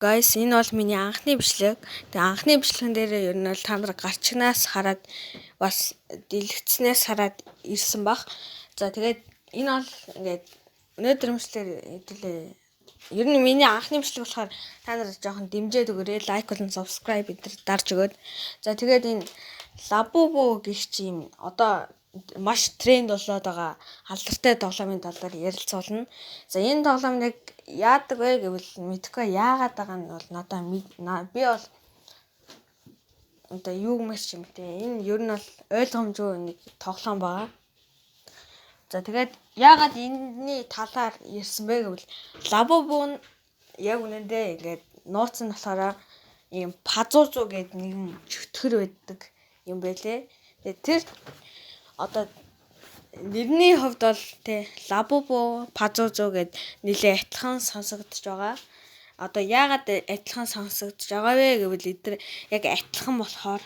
Guys, энэ бол миний анхны бичлэг. Тэгээ анхны бичлэгэн дээр ер нь бол та нар гарчигнаас хараад, бас дэлгэцнээс хараад ирсэн бах. За, тэгээд энэ бол ингээд өнөөдөр бичлэгээр хэдүүлээ. Ер нь миний анхны бичлэг болохоор та нар жоохон дэмжиж өгөөрэй. Like болон subscribe энэ дарж өгөөд. За, тэгээд энэ Labubu гэх чим одоо маш тренд болоод байгаа алдартай тоглоомын талаар ярилцуулна. За, энэ тоглоом нэг яадаг вэ гэвэл мэдэхгүй, яагаад байгаа нь бол надаа би бол одоо юу гэмээр ч юм те. Энэ ер нь бол ойлгомжгүй нэг тоглоом байгаа. За, тэгээд яагаад энэний талаар ярьсан бэ гэвэл Labubu нь яг үнэндээ ингээд нууц нь болохоор ийм Пазузу гэдэг нэгэн чөтгөр байдаг юм байлээ. Тэгээд тэр одоо нэрний хувьд бол те Labubu, Пазузу гэд нэлээ адилхан сонсогдож байгаа. Одоо яагаад адилхан сонсогдож байгаа вэ гэвэл эдгээр яг адилхан болохоор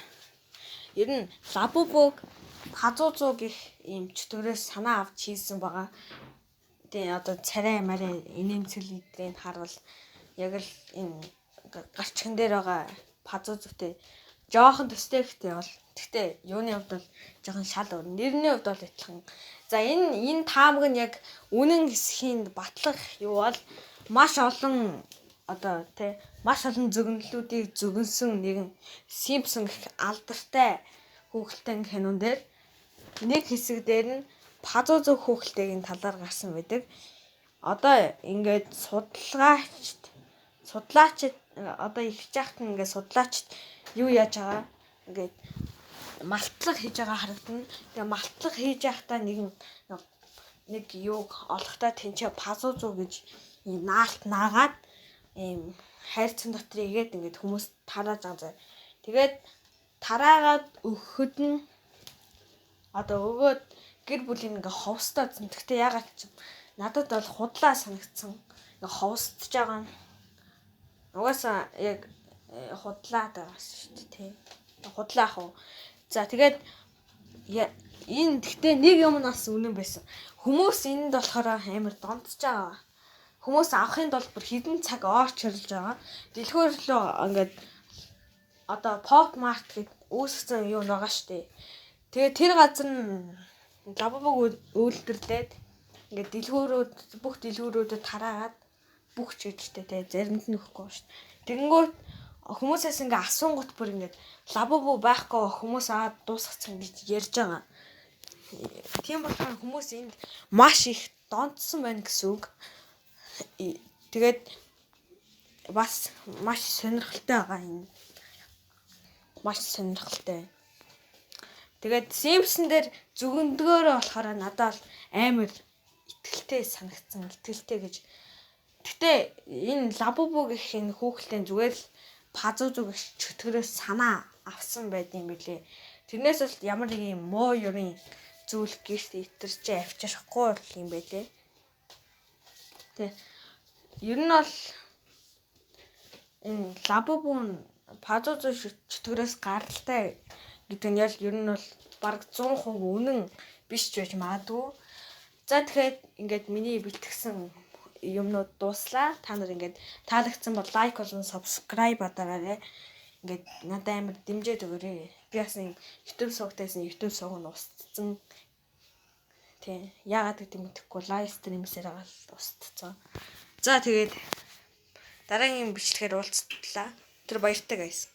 ер нь Labubu-г Пазузу гэх ийм чөтгөрөөс санаа авч хийсэн байгаа. Тэгээ одоо царай марай инээмсэглэл эдрийг харвал яг л энэ гарчган дээр байгаа Пазузутэй жоохон төстэй, гэхдээ бол гэхдээ юуны хувьд бол жоохон шал өөр. Нэрний хувьд бол адилхан. За, энэ таамаг нь яг үнэн хэсгийн батлах юу бол маш олон одоо тий маш олон зөгнөлүүдийг зөгнсөн нэгэн Симпсон гэх алдартай хүүхэлдэйн кинон дээр нэг хэсэг дээр нь Пазузу хүүхэлдэйн талаар гарсан байдаг. Одоо ингээд судлаачид одоо их жахт ингээд судлаачид юу яаж байгаа, ингээд малтлага хийж байгаа харагдана. Тэгээ малтлага хийж байхдаа нэг юуг олохдоо тэнцээ Пазузу гэж ийм наалт наагаад ийм хайрцан дотор игээд ингээд хүмүүс тарааж байгаа заа. Тэгээд тараагаад өгөхөд нь одоо өгөөд гэр бүлийн ингээ ховстой. Гэхдээ ягаад ч надад бол худлаа санагдсан. Ингээ ховсдож байгаа нь угаасаа яг худлаа байгаа шүү дээ, тий. Худлаа ах уу. За, тэгээд энэ гэхдээ нэг юм нь бас үнэн байсан. Хүмүүс энд болохоор амар донтож байгаа. Хүмүүс авахын тулд бүр хэдэн цаг орчирлж байгаа. Дэлгүүр рүү ингээд одоо Pop Mart гэд үүсгэсэн юу байгаа шүү дээ. Тэгээ тэр газар нь Labubu-г үйлдвэрлээд ингээд дэлгүүрүүд, бүх дэлгүүрүүдэд тараагаад, бүх ч гэжтэй те, заримд нь өгөхгүй шүү дээ. Тэгэнгүүт хүмүүсээс ингээ асуунгут бүр ингээд Labubu байхгүй, хүмүүс аваад дуусгацсан гэж ярьж байгаа. Тийм болохоор хүмүүс энд маш их донтсон байна гэсэн үг. Тэгээд бас маш сонирхолтой байгаа энэ. Маш сонирхолтой. Тэгээд Simpson дээр зүгөндгөөрөө болохоор надад амар итгэлтэй санагдсан. Итгэлтэй гэж. Гэтэ энэ Labubu гэх энэ хүүхэлдэйн зүгээр л Пазузу гэх чөтгөрөөс санаа авсан байд юм билээ. Тэрнээс бол ямар нэг юм муу юрын зүйл гэрт итэрчээ авчрахгүй юм байлээ. Тэ. Ер нь бол энэ Labubu нь Пазузу чөтгөрөөс гаралтай гэдэг нь яг ер нь бол бараг 100% үнэн биш ч байж магадгүй. За, тэгэхээр ингээд миний бэлтгэсэн юмнууд дууслаа. Та нар ингээд таалагдсан бол like болон subscribe дараарай. Ингээд надад амар дэмжиж өгөөрэй. Би бас юм YouTube сувгтайсан, YouTube сувг нь устцсан. Тий. Яагаад гэдэг мэдэхгүй, live stream сээр байгаа л устцсан. За, тэгээд дараагийн бичлэгээр уулзтлаа. Тэр баяртай, guys.